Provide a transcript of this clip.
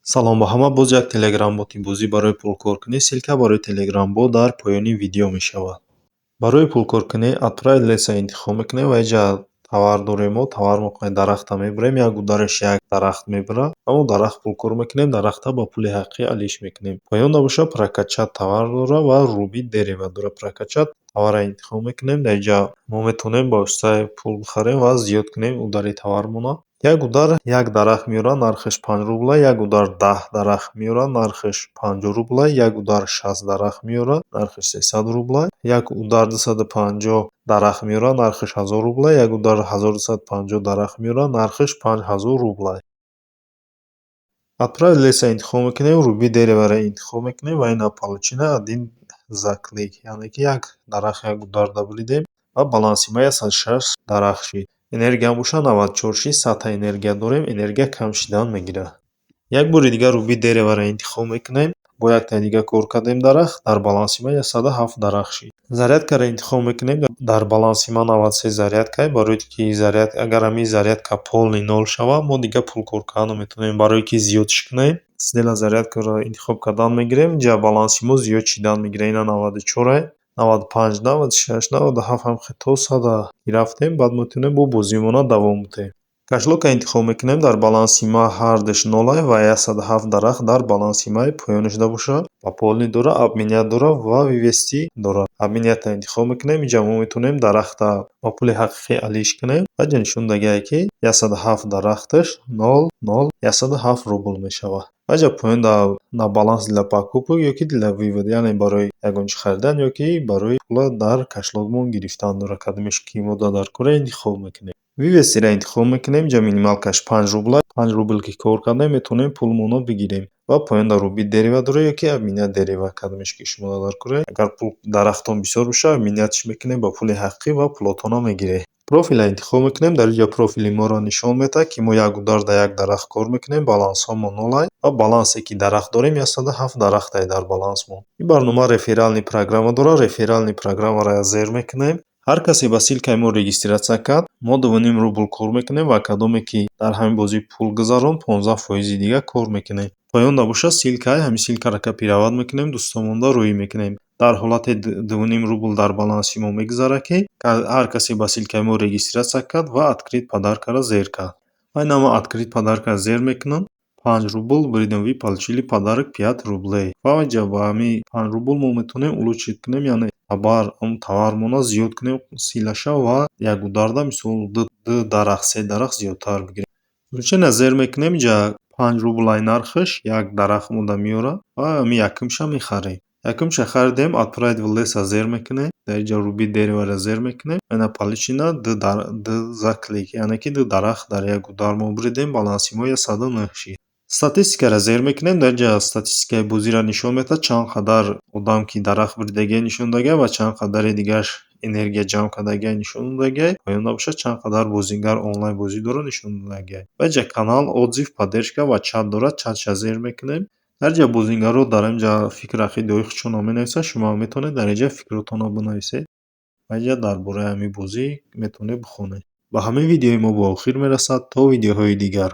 Салом ба ҳама! Боз як телеграм-боти бозӣ барои пулкоркунӣ. Ссылка барои телеграм-бот дар поёни видео мешавад. Барои пулкоркунӣ «Отправить леса» интихоб мекунем ва инҷа товар дорем. Мо товар дарахта мебарем, як удараш як дарахт мебарад ва мо дарахт пулкор мекунем, дарахта ба пули ҳақиқӣ алиш мекунем. Поёнда бошад, прокачать товар дорад ва рубить дерево дорад. Прокачать товарро интихоб мекунем. Дар инҷа мо метавонем ба воситаи пул бихарем ва зиёд кунем удари товармона. Як удар як дарахт меорад, нархаш 5 рубла, як удар 10 дарахт меорад, нархаш 50 рубла, як удар 60 дарахт меорад, нархаш 300 рубла, як удар 250 дарахт меорад, нархаш 1000 рубла, як удар 1250 дарахт меорад, нархаш 5000 рубла. «Отправить леса» интихоб мекунем, рубить дереворо интихоб мекунем ва ина получено один за клик, яъне ки як дарахт як удар буридем ва баланси ма 106 дарахт шид. Энергиям бошад, 94 шид, 100-та энергия дорем, энергия кам шидан мегирад. Як бори дигар рубить дереворо интихоб мекунем. Бо яктаи дига кор кардем дарахт, дар баланси ма 107 дарахт шид. Зарядкаро интихоб мекунем, дар баланси ма 93 зарядка. Барои ки агар ҳамин зарядка полный нол шавад, мо дигар пул кор кардан наметавонем. Барое ки зиёдш кунем, сделать зарядкаро интихоб кардан мегирем. Инҷа баланси мо зиёд шидан мегирад. Ина 94-ай, 95, 96, 97, ҳам то 100-а рафтем, баъд метавонем бо бозимона давом диҳем. Кошелёкро интихоб мекунем, дар баланси ма ҳардуш нолай ва 107 дарахт дар баланси ма поёнашда бошад. Пополнить дорад, обменять дорад ва вывести дорад. Обменятьро интихоб мекунем. Инҷа мо метавонем дарахта ба пули ҳақиқӣ алиш кунем ва инҷа нишон додагиае, ки 107 дарахташ 0,0107 рубл мешавад. Ва инҷа поён на баланс для покупок ё ки для вывод, яъне барои ягон чиз харидан ё ки барои пула дар кошелёкмон гирифтан дорад. Кадомеш ки мо дар кора интихоб мекунем. Вывестиро интихоб мекунем. Инҷа минималкаш 5 рубла. 5 рубл ки кор кардем, метавонем пулмонро бигирем. Ва поён дар рубить дерево дорад ё ки обменять дерево, кадомеш ки шумо дар кора. Агар пул дарахтон бисёр бошад, обменятьш мекунем ба пули ҳақиқӣ ва пулотонро мегиред. Профилро интихоб мекунем. Дар инҷа профили моро нишон медиҳад, ки мо як удар дар як дарахт кор мекунем, балансҳомо нолай ва балансе ки дарахт дорем, 107 дарахтае дар балансмон. Ин барнома реферальный программа дорад. Реферальный программаро зер мекунем. Ҳар касе ба ссылкаи мо регистрация кард, мо 2,5 рубл кор мекунем ва кадоме ки дар ҳамин бозӣ пул гузаронд, 15 фоизи дига кор мекунем. Поёнда бошад, ссылкаи ҳамин ссылкаро копировать мекунем, дӯстонмонда рӯй мекунем. Дар ҳолате 2,5 рубл дар баланси мо мегузарад, ки ҳар касе ба ссылкаи мо регистрация кард ва открыть подаркаро зер кард. Ва ина ман открыть подаркаро зер мекунам. 5 рубл буридем, вы получили подарок 5 рублей. Ва инҷа ба ҳамин 5 рубл мо метавонем улучшить кунем, яъне товармонро зиёд кунем силаша ва як ударда, мисол, ду дарахт, се дарахт зиёдтар бигирем. Улучшение зер мекунем. Инҷа 5 рублай нархаш, як дарахт монда меорад ва ҳамин якумша мехарем. Якумша харидем, отправить в леса зер мекунем. Дар инҷа рубить дереворо зер мекунем. Ина получено ду за клик, яъне ки ду дарахт дар як удар мо буридем, баланси мо 109 шид. Статистикаро зер мекунем. Дар инҷа статистикаи бозиро нишон медиҳад, чанд қадар одам ки дарахт буридагиа нишон додагиа ва чанд қадари дигараш энергия ҷамъ кардагиа нишон додагиа. Поёнда бошад, чанд қадар бозингар онлайн бозӣ дорад нишон додагиа. Ва инҷа канал, отзыв, поддержка ва чат дорад. Чатша зер мекунем. Дар инҷа бозингарҳо дар инҷа фикр, ақидаҳои худшонро менависанд. Шумо ҳам метавонед дар инҷа фикротонро бинависед ва инҷа дар бораи ҳамин бозӣ метавонед бихонед. Ба ҳамин видеои мо ба охир мерасад. То видеоҳои дигар.